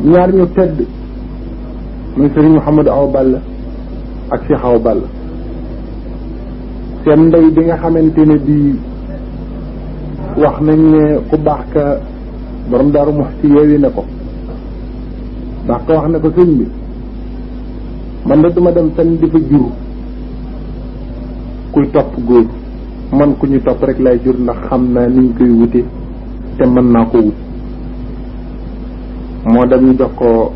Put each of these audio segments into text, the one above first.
ñaar ñu tedd muy Serigne Mouhamadou Awa Balla ak Cheikh Awa Balla seen ndey bi nga xamante ne bii wax nañ ne ku baax ka borom Daaru Muxti yeewi ne ko ndax ko wax ne ko sëñ bi man de duma dem fenn di fa jur kuy topp góor man ku ñu topp rek lay jur ndax xam naa niñ koy wute te mën naa ko wut moo dem ñu jox ko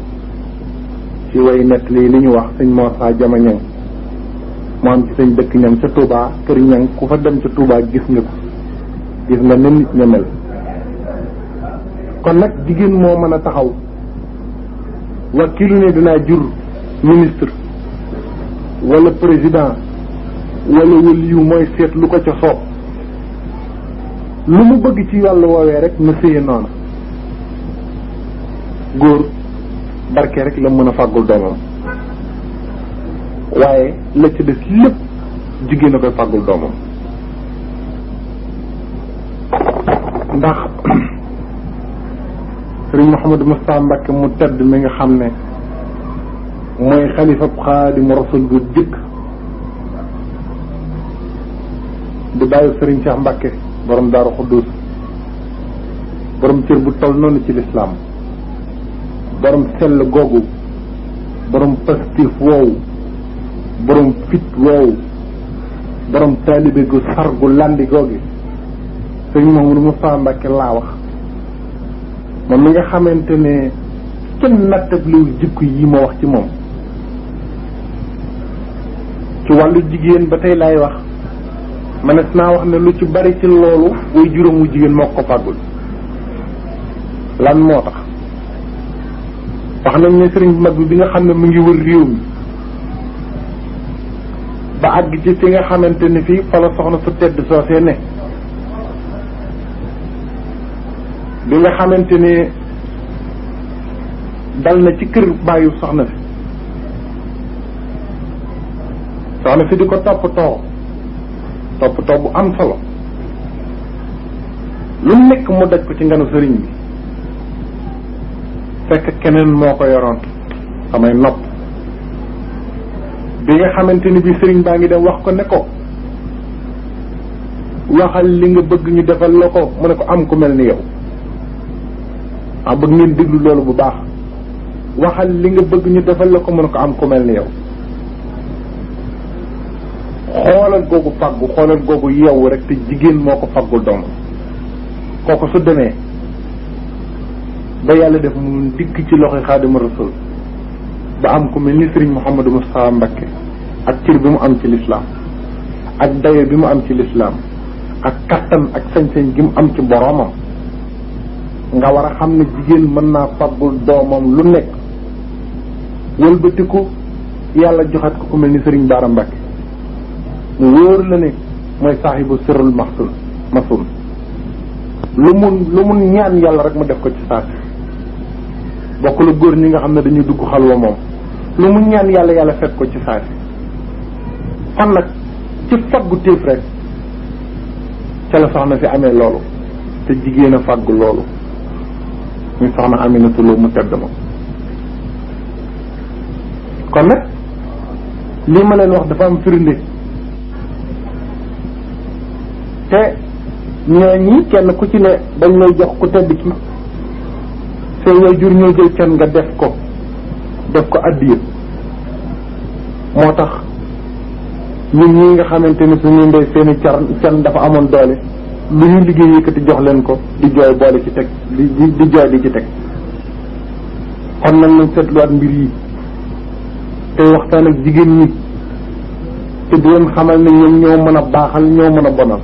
ci way nett lii li ñu wax sëñ Mor Saa Jama Ñang moo am ci sëñ dëkk ñam ca Touba kër ñang ku fa dem ca Touba gis nga ko gis nga ne nit ña mel kon nag jigéen moo mën a taxaw wakilu ne dinaa jur ministre wala président wala waliyu mooy seet lu ko ca soob lu mu bëgg ci yàlla woowee rek na séye noonu góor barke rek la mën a fàggul doomam waaye la ci des lépp jigéen a koy fàggul doomam ndax sëriñ Mouhamadou Moustapha Mbacké mu tedd mi nga xam ne mooy xalifa Xaadimu Rasul bu jëkk di bàyyi sëriñ Cheikh Mbacké borom Daaru Xuddus borom cër bu toll noonu ci lislaam borom sell googu borom pastif woowu borom fit woowu borom taalibe gu sar gu landi googi sëriñ Mouhamadou Moustapha Mbacké laa wax moom mi nga xamante ne kenn nattabliwul jikko yi ma wax ci moom ci wàllu jigéen ba tey laay wax manes naa wax ne lu ci bari ci loolu way juróom wu jigéen moo ko fàggul lan moo tax wax nañ ne sëriñ mag bi nga xam ne mu ngi wër réew mi ba àgg ci fi nga xamante ne fii fa la soxna su tedd soosee ne bi nga xamante ne dal na ci kër bàyyu soxna si di ko toppatoo bu am solo lu nekk mu daj ko ci nganu sëriñ bi fekk keneen moo ko yoroon samay nopp bi nga xamante ni bi sëriñ baa ngi dem wax ko ne ko waxal li nga bëgg ñu defal la ko mu ne ko am ku mel ni yow bëgg ngeen déglu loolu bu baax waxal li nga bëgg ñu defal la ko mu ne ko am ku mel ni yow xoolal googu faggu xoolal googu yeewu rek te jigéen moo ko faggul doomam kooku su demee ba yàlla def mu dikk ci loxoy Xaadimu Rasul ba am ku mel ni Sëriñ Mouhamadou Moustapha Mbacké ak cër bi mu am ci lislaam ak dayo bi mu am ci lislaam ak kattan ak sañ-sañ gi mu am ci boroomam nga war a xam ne jigéen mën naa faggul doomam lu nekk wëlbatiku yàlla joxat ko ku mel ni Sëriñ Baara Mbacké mu wóor la ne mooy saaxibu sirrul masun lu mu ñaan yàlla rek mu def ko ci saasi bokk la góor ñi nga xam ne dañuy dugg xalwa moom lu mu ñaan yàlla fekk ko ci saasi kon nag ci faggu téef rek ca la soxna si amee loolu te jigéen a faggu loolu muy soxna Aminatu Lo mu tedd ma kon nag lii ma leen wax dafa am firnde te ñooñi kenn ku ci ne dañ lay jox ku tedd ki seen waajur ñoo jël can nga def ko addiya moo tax ñun ñi nga xamante ni suñu ndey seeni can dafa amoon doole lu ñu liggéey yëkkati jox leen ko di jooy boole ci teg di jooy di ci teg kon nag nañ seetluwaat mbir yi tey waxtaan ak jigéen ñi te di leen xamal ne ñoom ñoo mën a baaxal ñoo mën a bonal